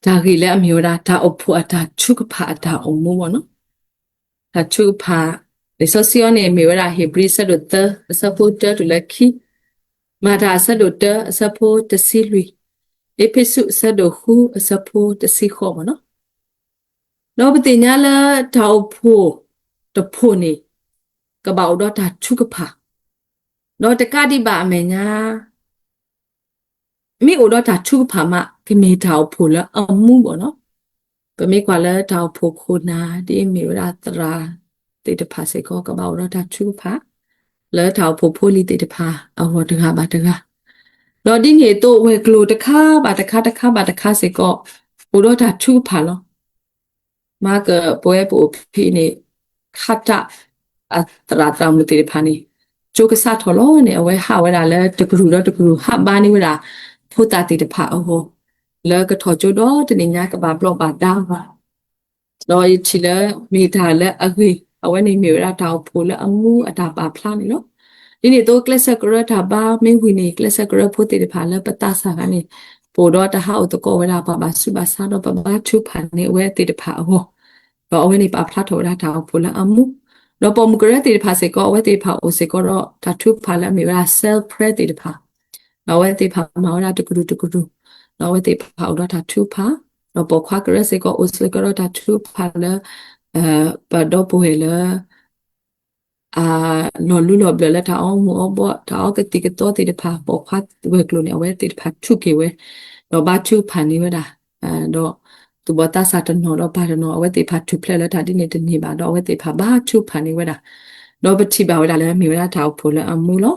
တၢ်ဂ့ၢ်လၢအမ့ၢ်ဝဲဒၣ် တၢ်အိၣ်ဖှိၣ်အတၢ်ထုကဖၣ်အတၢ်အိၣ်မူမ့ၢ်နီၤ. တၢ်ထုကဖၣ်, လံာ်စီဆှံအံၤန့ၣ် မ့ၢ်ဝဲဒၣ် ဧ့ၤဘြံၤ အဆၢဒိၣ်သၢ အဆၢဖိတၢတုၤလၢခံ, မၤတၢ်အဆၢဒိၣ်တၢ အဆၢဖိတဆံလွံၢ်, အ့းဖ့းစူး အဆၢဒိၣ်ဃု အဆၢဖိတဆံဃိးမ့ၢ်နီၤ. ဒီးပသ့ၣ်ညါလၢ တၢ်အိၣ်ဖှိၣ်တဖှိၣ်န့ၣ် ကဘၣ်အိၣ်ဒီးတၢ်ထုကဖၣ်, ဒီးတကးဒံးဘၣ်အမဲာ်ညါ မ့ၢ်အိၣ်ဒီးတၢ်ထုကဖၣ်မး ကမ့ၢ်တၢ်အိၣ်ဖှိၣ်လၢအမူမ့ၢ်နီၤ. ပမ့ၢ်ကွၢ်လၢတၢ်အိၣ်ဖှိၣ်ခိၣ်နၢ် ဒ်အမ့ၢ်ဝဲဒၣ်သရၣ်သ့ၣ်တဖၣ်စ့ၢ်ကီး ကဘၣ်အိၣ်ဒီးတၢ်ထုကဖၣ် လၢတၢ်အိၣ်ဖှိၣ်ဖိလံၤသ့ၣ်တဖၣ်အဂီၢ်တဂၤဘၣ်တဂၤ, ဒီးဒ်န့ၣ်အသိးဝဲၤကျိၤတခါဘၣ်တခါ တခါဘၣ်တခါစ့ၢ်ကီး အိၣ်ဒီးတၢ်ထုကဖၣ်လီၤ. မၤကပဝဲပအိၣ်ဖဲအံၤန့ၣ် ခးတၢ် အသရၣ်သရၣ်မုၣ်သ့ၣ်တဖၣ်န့ၣ် ကၠိကစးထီၣ်လီၤန့ၣ် အဝဲဟးဝဲဒၣ်လၢတကရူၢ်ဒီးတကရူၢ် ဟးဘါန့ၢ်ဝဲဒၣ် ဖိသၣ်သ့ၣ်တဖၣ်အဂီၢ် လၢကထီၣ်ကၠိဒီတနံၣ်ညါ ကဘၣ်ဘျီးဘၣ်ဒါဘၣ် ဒီးယထံၣ်လၢမ့ၢ်တၢ်လၢအဂ့ၤ, အဝဲန့ၣ်မ့ၢ်ဝဲဒၣ်တၢ်အိၣ်ဖှိၣ်လၢအမူအတၢ်ပာ်ဖျါန့ၣ်လီၤ. ဒ်န့ၣ်အသိး ကျဲးစၢးကရၢတၢ်ဘါမ့ၢ်ဝံၤန့ၣ် ကျဲးစၢးကရၢဖိသ့ၣ်တဖၣ်လၢပသးစၢ်ဂၤန့ၣ် ပအိၣ်ဒီးတၢ်ဟးအိၣ်သကိးဝဲဒၣ်ပှၤဘၣ်ဆူးဘၣ်ဆါ ဒီးပဘါထုကဖၣ်န့ၢ်အဝဲသ့ၣ်တဖၣ်အဂီၢ်, ဒီးအဝဲန့ၣ်ပာ်ဖျါထီၣ်ဝဲဒၣ်တၢ်အိၣ်ဖှိၣ်လၢအမူ, ဒီးပိာ်မုၣ်ကရၢသ့ၣ်တဖၣ်စ့ၢ်ကီး အဝဲသ့ၣ်တဖၣ်အိၣ်စ့ၢ်ကီးဒီးတၢ်ထုကဖၣ်လၢအမ့ၢ်ဝဲဒၣ် cell prayer သ့ၣ်တဖၣ် ဒီးအဝဲသ့ၣ်တဖၣ်မၤဝဲဒၣ်တကရူၢ်တကရူၢ်, ဒီးအဝဲသ့ၣ်တဖၣ်အိၣ်ဒီးတၢ်ထုကဖၣ်, ဒီးပိာ်ခွါကရၢစ့ၢ်ကီးအိၣ်စ့ၢ်ကီးဒီးတၢ်ထုကဖၣ်လၢ ပဒီပုၢ်ဝဲၢ်လၢ အလီၤလူလီၤဘျၢၣ်လၢတၢ်အီမူၤအီဘှီၣ် တၢ်အီကသံၣ်ကသီသ့ၣ်တဖၣ် ပိာ်ခွါဝဲၤကျိၤန့ၣ် အဝဲသ့ၣ်တဖၣ်ထုးက့ၤဝဲ, ဒီးဘါထုကဖၣ်န့ၢ်ဝဲဒၣ်, ဒီးသူၣ်ဘီၣ်သးစၢ်တနီၤဒီးပၢ်တနီၤ အဝဲသ့ၣ်တဖၣ်ထူၣ်ဖျဲးလၢတၢ်ဒ်န့ၣ်တန့ၢ်ဘၣ် ဒီးအဝဲသ့ၣ်တဖၣ်ဘါထုကဖၣ်န့ၢ်ဝဲဒၣ်, ဒီးပထံၣ်ဘၣ်ဝဲဒၣ်လၢမ့ၢ်ဝဲဒၣ်တၢ်အိၣ်ဖှိၣ်လၢအမူလီၤ.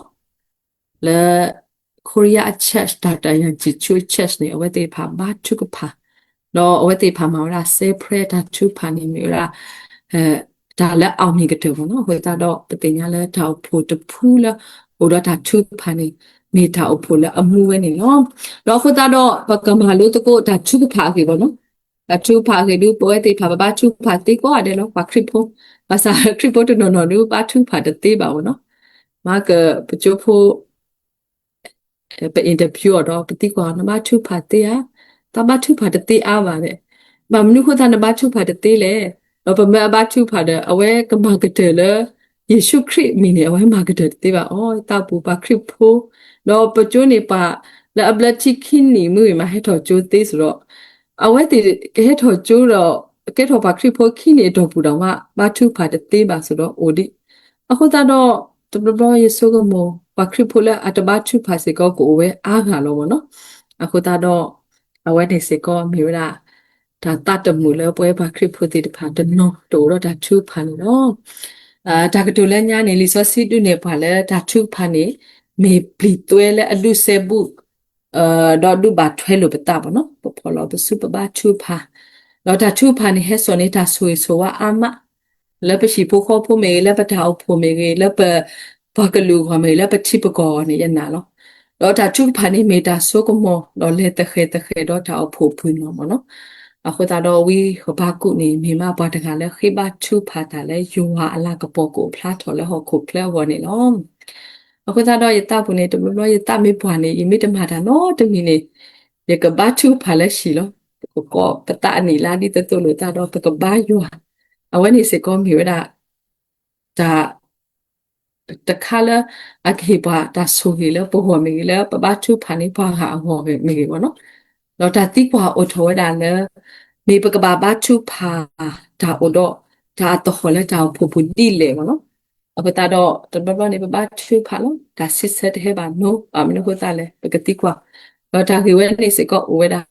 လၢ Korea church တၢ်တၢ်ယၤကံၣ်ဆူ church န့ၣ် အဝဲသ့ၣ်တဖၣ်ဘါထုကဖၣ်, ဒီးအဝဲသ့ၣ်တဖၣ်မၤဝဲဒၣ် cell prayer တၢ်ထုကဖၣ်န့ၣ်မ့ၢ်ဝဲဒၣ် တၢ်လၢအီၣ်မ့ၢ်ကတၢၢ်မ့ၢ်နီၤ. အဃိသတးဒီး ပသ့ၣ်ညါလၢတၢ်အိၣ်ဖှိၣ်တဖုလၢ အိၣ်ဒီးတၢ်ထုကဖၣ်န့ၣ် မ့ၢ်တၢ်အိၣ်ဖှိၣ်လၢအမူဝဲန့ၣ်လီၤ. ဒီးအဃိသတးဒီး ပကမၤလိသကိးတၢ်ထုကဖၣ်အဂ့ၢ်မ့ၢ်နီၤ. တၢ်ထုကဖၣ်အဂ့ၢ်ဒုး ပဝဲသ့ၣ်တဖၣ်ပဘါထုကဖၣ်သ့ကိးဂၤဒဲးလီၤ ပှၤခရံာ်ဖိ, ဘၣ်ဆၣ်ခရံာ်ဖိတနီၤနီၤဒုး ဘါထုကဖၣ်တသ့ဘၣ်မ့ၢ်နီၤ. မၤကပကၠိဖိ ပ interview အီၤဒီး ပသံကွၢ် နဘါထုကဖၣ်သ့ဧါ, သးဘါထုကဖၣ်တသ့အါဘၣ်န့ၣ်, ဘၣ်မနုၤဃိသတးနဘါထုကဖၣ်တသ့လဲၣ်. ဒီးပမၢအဘါထုကဖၣ်ဒီး အဝဲကမၤကတၢၢ်လၢ ယ့ၣ်ၡူးခရံာ်အမံၤန့ၣ် အဝဲမၤကတၢၢ်တသ့ဘၣ်အီၤ သးပူၤပှၤခရံာ်ဖိ, ဒီးပကၠိန့ၣ်ပှၤလၢအဘျၢထံခံနံၣ်မုၢ်ဂ့ၤမး ဟဲထီၣ်ကၠိသ့စ့ၢ်ဒီး အဝဲသ့ၣ်ကဟဲထီၣ်ကၠိဒီး ကဲထီၣ်ပှၤခရံာ်ဖိခံနံၣ်အတီၢ်ပူၤဒီးမး ဘါထုကဖၣ်တသ့ဘၣ်စ့ၢ်ဒီးအိၣ်ဒံး. အဃိသတးဒီး တဘျီဘျီယဆိကမိၣ် ပှၤခရံာ်ဖိလၢအတဘါထုကဖၣ်စ့ၢ်ကီးကအိၣ်ဝဲအါဂၤလီၤမ့ၢ်နီၤ. အဃိသတးဒီး အဝဲန့ၣ်စ့ၢ်ကီးမ့ၢ်ဝဲဒၣ် တၢ်သးတမုာ်လၢပဝဲပှၤခရံာ်ဖိသ့ၣ်တဖၣ်တနီၤတအိၣ်ဒီးတၢ်ထုကဖၣ်န့ၣ်လီၤ. တၢ်ကတိၤလၢညါန့ၣ် လံာ်စီဆှံဒုးနဲၣ်ပှၤလၢတၢ်ထုကဖၣ်န့ၣ် မ့ၢ်ပျံၤသွဲလၢအဒုးစဲဘူး ဒီးဒုးဘၣ်ထွဲလိာ်ပသးမ့ၢ်နီၤ. ပဖီၣ်လီၤပစုပဘါထုကဖၣ်, ဒီးတၢ်ထုကဖၣ်န့ၣ် ဟဲစိာ်န့ၢ်တၢ်ဆိၣ်ဂ့ၤဆိၣ်ဝါအါမး လၢပဟံၣ်ဖိဃီဖိမ့ၢ်ဂ့ၤ, လၢပတၢ်အိၣ်ဖှိၣ်မ့ၢ်ဂ့ၤ, လၢပပှၤကလုာ်အဂီၢ်မ့ၢ်ဂ့ၤ, လၢပထံပကီၢ်အဂီၢ်န့ၣ် ယနာ်လီၤ. ဒီးတၢ်ထုကဖၣ်န့ၣ်မ့ၢ်တၢ်ဆိကမိၣ် ဒီးလဲၤသဃဲၤသဃဲၤဒီးတၢ်အိၣ်ဖှိၣ်အပူၤန့ၣ်မ့ၢ်နီၤ. အဃိသတးဒီးဝံဟဘးကူာ်န့ၣ် မ့ၢ်မးပှၤတဂၤလၢဃ့ဘါထုကဖၣ်တၢ်လၢယွၤအလၤကပီၤကအိၣ်ဖျါထီၣ်လၢဟီၣ်ခိၣ်ချၢအဂီၢ်န့ၣ်လီၤ. အဃိသတးဒီးယသးပူၤန့ၣ် တဘျီဘျီယသးမ့ၢ်ပှၢ်န့ၣ် ယမ့ၢ်တမၤတၢ်နီတမံၤန့ၣ် ယကဘါထုကဖၣ်လၢဟံၣ်လီၤ. ပကကိးပသးအနံၣ်လါဒ်သိးသိးလိာ်သးဒီး ပကဘါယွၤ, အဝဲန့ၣ်စ့ၢ်ကီးမ့ၢ်ဝဲဒၣ် တၢ်တခါလၢအကဟ့ၣ်ပှၤတၢ်ဆိၣ်ဂ့ၤလၢပဂီၢ်မ့ၢ်ဂ့ၤ, လၢပဘါထုကဖၣ်န့ၢ်ပှၤဂၤအဂီၢ်မ့ၢ်ဂ့ၤမ့ၢ်နီၤ. ဒီးတၢ်သံကွၢ်အိၣ်ထီၣ်ဝဲဒၣ်လၢ မ့ၢ်ပကဘၣ်ဘါထုကဖၣ်တၢ်အိၣ်ဒီး တၢ်အသဟီၣ်လၢတၢ်အိၣ်ဖှိၣ်ပူၤဒ်လဲၣ်မ့ၢ်နီၤ. အဃိသတးဒီး တဘျီဘျီန့ၣ် ပဘါထုကဖၣ်လီၤ, တၢ်ဆံဆၢတဟဲဘၣ်နီၤ, ဘၣ်မနုၤအဃိသတးလဲၣ် ပကသံကွၢ်, ဒီးတၢ်ဂ့ၢ်ဝဲန့ၣ်စ့ၢ်ကီးအိၣ်ဝဲဒၣ်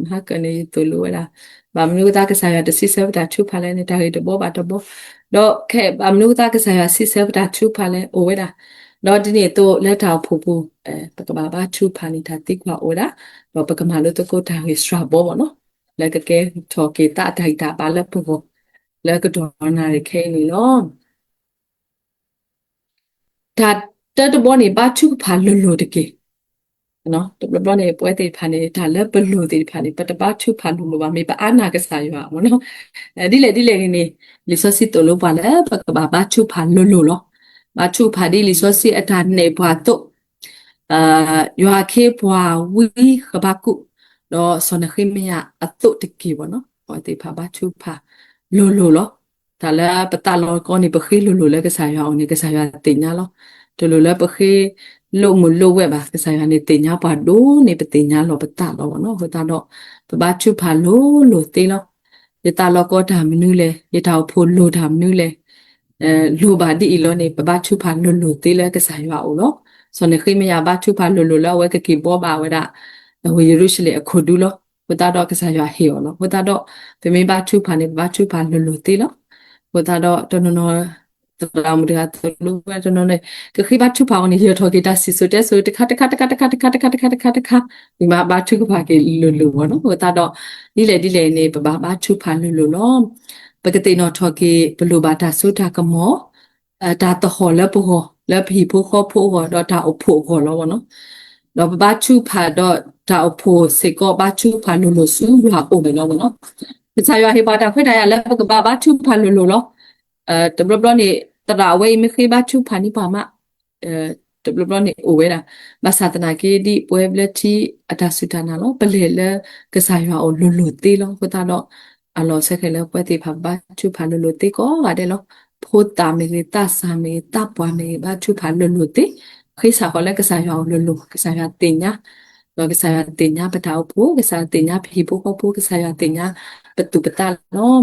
မဟါကၢန့ၣ် ယသိၣ်လိဝဲဒၣ်, ဘၣ်မနုၤအဃိသတးကစၢ်ယွၤတဆံဆၢပတၢ်ထုကဖၣ်လဲၣ်န့ၣ် တၢ်ဂ့ၢ်တဘီဘၣ်တဘီ, ဒီးခဲဘၣ်မနုၤအဃိသတးကစၢ်ယွၤဆံဆၢပတၢ်ထုကဖၣ်လဲၣ်အိၣ်ဝဲဒၣ်, ဒီးဒ်န့ၣ်အသိးလၢတၢ်အိၣ်ဖှိၣ်ပူၤ ပကဘၣ်ဘါထုကဖၣ်န့ၣ် တၢ်သံကွၢ်အိၣ်ဝဲဒၣ်, ဒီးပကမၤလိသကိးတၢ်ဂ့ၢ်စှၤဘီမ့ၢ်နီၤ, လၢကကဲထီၣ်က့ၤသးအတၢ်ဂံၢ်တၢ်ဘါလၢပဂီၢ် လၢကတီၢ်နၣ်ရံၣ်ခဲအံၤန့ၣ်လီၤ. တၢ်တၢတဘီန့ၣ် ဘါထုကဖၣ်လိၤလိၤတက့ၢ်. တဘျီဘျီန့ၣ် ပဝဲသ့ၣ်တဖၣ်န့ၣ် တၢ်လၢပလိၤသ့ၣ်တဖၣ်န့ၣ် ပတဘါထုကဖၣ်လိၤလိၤဘၣ်, မ့ၢ်ပအါနာ်ကစၢ်ယွၤမ့ၢ်နီၤ. ဒ်လဲၣ်ဒ်လဲၣ်ဂ့ၤန့ၣ် လံာ်စီဆှံသိၣ်လိပှၤလၢ ပကဘၣ်ဘါထုကဖၣ်လိၤလိၤလီၤ. ဘါထုကဖၣ်ဒ်လံာ်စီဆှံအတၢ်နဲၣ်ပှၤအသိး ယွၤအခ့အပှၤဝံဟဘးကူာ် ဒီးစီၤနဃ့မယၤအသိးတက့ၢ်ဘၣ်နီၤ, အဝဲသ့ၣ်တဖၣ်ဘါထုကဖၣ်လိၤလိၤလီၤ. တၢ်လၢပသးလီၤကီန့ၣ် ပဃ့လိၤလိၤလၢကစၢ်ယွၤအအိၣ်န့ၣ် ကစၢ်ယွၤသ့ၣ်ညါလီၤ. တလိၣ်လၢပဃ့လိာ်မုာ်လိာ်ဝဲဘၣ်, ကစၢ်ယွၤန့ၣ်သ့ၣ်ညါပှၤဒိၣ်န့ၢ်ပသ့ၣ်ညါလီၤပသးလီၤဘၣ်နီၤ. အဃိသတးဒီး ပဘါထုကဖၣ်လိၤလိၤသ့လီၤ. ယသးလီၤကီတၢ်မနုၤလဲၣ်, ယတၢ်အိၣ်ဖှိၣ်လိၣ်တၢ်မနုၤလဲၣ်, လိၣ်ဘၣ်ဒ်အံၤလီၤန့ၣ် ပဘါထုကဖၣ်လိၤလိၤသ့လၢကစၢ်ယွၤအအိၣ်လီၤ. စီၤနဃ့မယၤဘါထုကဖၣ်လိၤလိၤလၢအဝဲကက့ၤဘှီဘၣ်ဝဲဒၣ် ဝ့ၢ်ယရူၤၡလ့ၣ်အခိၣ်ဒူလီၤ. အဃိသတးဒီးကစၢ်ယွၤဟ့ၣ်အီၤလီၤ. အဃိသတးဒီး ပမ့ၢ်ဘါထုကဖၣ်န့ၣ် ပဘါထုကဖၣ်လိၤလိၤသ့လီၤ. အဃိသတးဒီးတနီၤနီၤ သရၣ်မုၣ်တဂၤသိၣ်လိဝဲတနီၤန့ၣ် ကဃ့ဘါထုကဖၣ်အီၤန့ၣ် ယၢၤထီၣ်က့ၤတၢ်စံၣ်စိၤတဲစိၤတခါတခါတခါတခါတခါတခါတခါတခါတခါတခါ, ဝံၤမးဘါထုကဖၣ်က့ၤလိၤလိၤဘၣ်နီၤ. အဃိသတးဒီး ဒ်လဲၣ်ဒ်လဲၣ်န့ၣ် ပဘၣ်ဘါထုကဖၣ်လိၤလိၤလီၤ. ပကသ့ၣ်နီၣ်ထီၣ်က့ၤ ပလိၣ်ဘၣ်တၢ်စိတၢ်ကမီၤ တၢ်သဟီၣ်လၢပဂီၢ် လၢပဟံၣ်ဖိဃီဖိအဂီၢ် ဒီးတၢ်အိၣ်ဖှိၣ်အဂီၢ်လီၤဘၣ်နီၤ. ဒီးပဘါထုကဖၣ်ဒီးတၢ်အိၣ်ဖှိၣ်စ့ၢ်ကီး ဘါထုကဖၣ်လိၤလိၤဆူယွၤအအိၣ်န့ၣ်လီၤဘၣ်နီၤ. ကစၢ်ယွၤဟ့ၣ်ပှၤတၢ်ခွဲးတၢ်ယာ်လၢပကဘၣ်ဘါထုကဖၣ်လိၤလိၤလီၤ. တဘျီဘျီန့ၣ် သရၣ်အဝဲအံၤမ့ၢ်ဃ့ဘါထုကဖၣ်န့ၢ်ပှၤမး တဘျီဘျီန့ၣ်အိၣ်ဝဲဒၣ်, ဘၣ်ဆၣ်သနာ်က့ဒ်ပဝဲဘျၢထံအတၢ်စူၢ်တၢ်နာ်လီၤ. ပလဲၤလၢကစၢ်ယွၤအအိၣ်လိၤလိၤသ့လီၤ. အဃိသတးဒီး အလီၢ်ဆၢက့ၤလၢပဝဲသ့ၣ်တဖၣ်ဘါထုကဖၣ်လိၤလိၤသ့ကိးဂၤဒဲးလီၤ. ဖိသၣ်မ့ၢ်ဂ့ၤ, သးစၢ်မ့ၢ်ဂ့ၤ, သးပှၢ်မ့ၢ်ဂ့ၤ, ဘါထုကဖၣ်လိၤလိၤသ့, ဃ့ဆၣ်ဃီၤလၢကစၢ်ယွၤအအိၣ်လိၤလိၤ, ကစၢ်ယွၤသ့ၣ်ညါ ဒီးကစၢ်ယွၤသ့ၣ်ညါပတၢ်အိၣ်ဖှိၣ်, ကစၢ်ယွၤသ့ၣ်ညါပဟံၣ်ဖိဃီဖိ, ကစၢ်ယွၤသ့ၣ်ညါပသူၣ်ပသးလီၤ.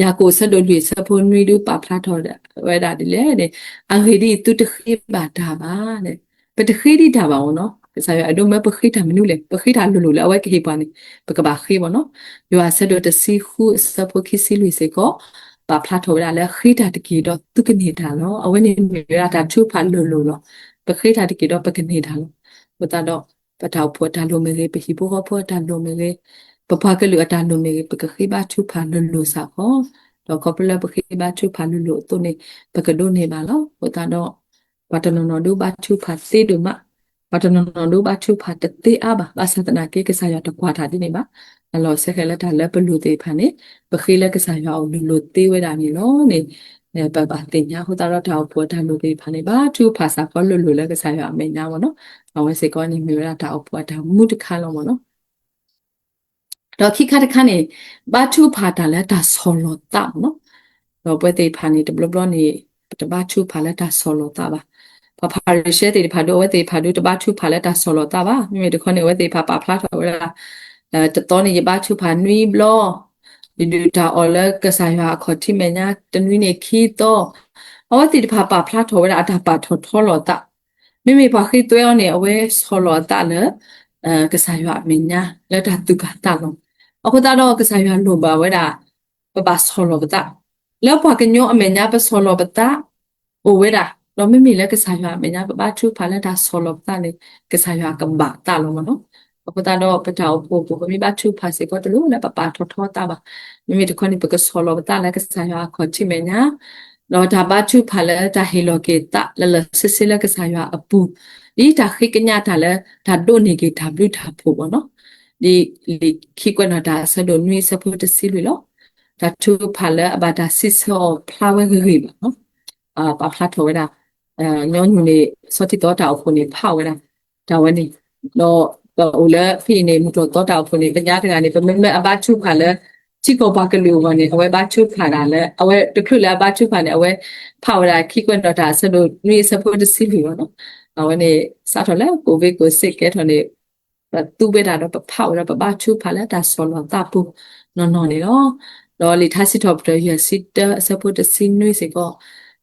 ယၤကိာ်အဆၢဒိၣ်လွံၢ်အဆၢဖိနွံဒုးပာ်ဖျါထီၣ်ဝဲဒၣ်ဒ်လဲၣ်န့ၣ်, အဂ့ၢ်ဒ်အံၤ, သုတဃ့ဘၣ်တၢ်ဘၣ်. ပတဃ့ဒံးတၢ်ဘၣ်အီၤနီၤ. ကစၢ်ယွၤအဲၣ်ဒိးမၢပဃ့တၢ်မနုၤလဲၣ်, ပဃ့တၢ်လိၤလိၤလၢအဝဲကဟ့ၣ်ပှၤန့ၣ် ပကဘၣ်ဃ့ဘၣ်နီၤ. ယိၤဟၣ်အဆၢဒိၣ်တဆံဃုအဆၢဖိခံဆံလွံၢ်စ့ၢ်ကီး ပာ်ဖျါထီၣ်ဝဲဒၣ်လၢဃ့တၢ်တက့ၢ်ဒီးသုကန့ၢ်တၢ်လီၤ. အဝဲန့ၣ်မ့ၢ်ဝဲဒၣ်တၢ်ထုကဖၣ်လိၤလိၤလီၤ. ပဃ့တၢ်တက့ၢ်ဒီးပကန့ၢ်တၢ်လီၤ. အဃိသတးဒီး ပတၢ်အိၣ်ဖှိၣ်အတၢ်လိၣ်မ့ၢ်ဂ့ၤ, ပဟံၣ်ဖိဃီဖိအတၢ်လိၣ်မ့ၢ်ဂ့ၤ, ပပှၤကလုာ်အတၢ်လိၣ်မ့ၢ်ဂ့ၤ, ပကဃ့ဘါထုကဖၣ်လိၤလိၤစ့ၢ်ကီး, ဒီးခီဖျိလၢပဃ့ဘါထုကဖၣ်လိၤလိၤအသိးန့ၣ် ပကဒိးန့ၢ်ဘၣ်လီၤ. အဃိသတးဒီး ပှၤတနီၤနီၤဒုးဘါထုကဖၣ်သ့ဒိၣ်မး, ပှၤတနီၤနီၤဒုးဘါထုကဖၣ်တသ့အါဘၣ်, ဘၣ်ဆၣ်သနာ်က့ ကစၢ်ယွၤတကွၢ်တၢ်ဒ်န့ၣ်ဘၣ်. အလီၢ်ဆၢက့ၤလၢတၢ်လၢပလိၣ်သ့ၣ်တဖၣ်န့ၣ် ပဃ့လၢကစၢ်ယွၤအအိၣ်လိၤလိၤသ့ဝဲဒၣ်န့ၣ်လီၤန့ၣ် ပဘၣ်သ့ၣ်ညါ. အဃိသတးဒီးတၢ်အိၣ်ဖှိၣ်အတၢ်လိၣ်သ့ၣ်တဖၣ်န့ၣ် ဘါထုကဖၣ်စ့ၢ်ကီးလိၤလိၤလၢကစၢ်ယွၤအမဲာ်ညါမ့ၢ်နီၤ. အဝဲစ့ၢ်ကီးန့ၣ်မ့ၢ်ဝဲဒၣ်တၢ်အိၣ်ဖှိၣ်အတၢ်မူတခါလီၤမ့ၢ်နီၤ. ဒီးခံခါတခါန့ၣ် ဘါထုကဖၣ်တၢ်လၢတၢ်ဆီၣ်လီၤသးမ့ၢ်နီၤ. ဒီးပဝဲသ့ၣ်တဖၣ်န့ၣ် တဘျီဘျီန့ၣ် ပတဘါထုကဖၣ်လၢတၢ်ဆီၣ်လီၤသးဘၣ်. ပှၤဖၤရံၤၡဲသ့ၣ်တဖၣ်ဒုး အဝဲသ့ၣ်တဖၣ်ဒုးတဘါထုကဖၣ်လၢတၢ်ဆီၣ်လီၤသးဘၣ်. မ့မ့ၢ်တခီန့ၣ် အဝဲသ့ၣ်တဖၣ်ပာ်ဖျါထီၣ်ဝဲဒၣ် တသီန့ၣ် ယဘါထုကဖၣ်နွံဘျီ, ယဒုၣ်တၢ်အီၣ်လၢကစၢ်ယွၤအခီၣ်ထံးမဲာ်ညါ တနွံန့ၣ်ခံသီ. အဝဲသ့ၣ်တဖၣ်ပာ်ဖျါထီၣ်ဝဲဒၣ်အတၢ်ပာ်ထီၣ်ထီလီၤသး. မ့မ့ၢ်ပှၤဃ့သွဲအီၤန့ၣ် အဝဲဆီၣ်လီၤအသးလၢ ကစၢ်ယွၤအမဲာ်ညါ လၢတၢ်သူၣ်ကၢ်သးလီၤ. အဃိသတးဒီးကစၢ်ယွၤလိၣ်ဘၣ်ဝဲဒၣ် ပဘၣ်ဆီၣ်လီၤပသး. လၢပှၤကညီအမဲာ်ညါပဆီၣ်လီၤပသး အိၣ်ဝဲဒၣ်, ဒီးမ့မ့ၢ်လၢကစၢ်ယွၤအမဲာ်ညါ ပဘါထုကဖၣ်လၢတၢ်ဆီၣ်လီၤပသးန့ၣ် ကစၢ်ယွၤကဘၣ်သးလီၤမ့ၢ်နီၤ. အဃိသတးဒီးပတၢ်အိၣ်ဖှိၣ်ပူၤ ပမ့ၢ်ဘါထုကဖၣ်စ့ၢ်ကီးတလိၣ်လၢပပာ်ထီၣ်ထီသးဘၣ်. မ့မ့ၢ်တခီန့ၣ် ပကဆီၣ်လီၤပသးလၢကစၢ်ယွၤအခီၣ်ထံးမဲာ်ညါ ဒီးတၢ်ဘါထုကဖၣ်လၢတၢ်ဟ့ၣ်လီၤက့ၤသးလၢလၢဆ့ဆ့လၢကစၢ်ယွၤအပူၤ, ဒ်တၢ်ဃ့ကညးတၢ်လၢတၢ်ဒိးန့ၢ်က့ၤတၢ်ဘျုးတၢ်ဖှိၣ်မ့ၢ်နီၤ. ဒ်လံာ်ခံကွဲးနီၣ်တၢ်အဆၢဒိၣ်နွံအဆၢဖိတဆံလွံၢ်လီၤ. တၢ်ထုကဖၣ်လၢအဘၣ်တၢ်စံးဆၢအီၤဖျါဝဲဂ့ၤဂ့ၤဘၣ်နီၤ. ပာ်ဖျါထီၣ်ဝဲဒၣ် ညီနုၢ်န့ၣ် ဆီထံသီတၢ်အိၣ်ဖှိၣ်န့ၣ် ဖးဝဲဒၣ် တၢ်ဝဲန့ၣ်, ဒီးပအိၣ်လၢဖဲအံၤန့ၣ် မုၢ်ထီၣ်သီတၢ်အိၣ်ဖှိၣ်န့ၣ် ကညါတဂၤန့ၣ် ပမ့မ့ၢ်အဘါထုကဖၣ်လၢ ထံကီၢ်ပှၤကလုာ်အဂီၢ်န့ၣ် အဝဲဘါထုကဖၣ်ဒၣ်လၢ အဝဲတချုးလၢအဘါထုကဖၣ်န့ၣ် အဝဲဖးဝဲဒၣ်ခံကွဲးနီၣ်တၢ်အဆၢဒိၣ်နွံအဆၢဖိတဆံလွံၢ်လီၤနီၤ. အဝဲန့ၣ် စးထီၣ်လၢ ကိုဗစ် ကိုဆ့ကဲထီၣ်န့ၣ် ပသူဝဲဒၣ်ဒီးပဖးဝဲဒၣ်ပဘါထုကဖၣ်လၢတၢ်ဆီၣ်လီၤသးပူၤနီၢ်နီၢ်န့ၣ်လီၤ. ဒီးလံာ်ထါစံးထီၣ်ပတြၢၤယဲၢ်ဆံတၢအဆၢဖိတဆံနွံစ့ၢ်ကီး,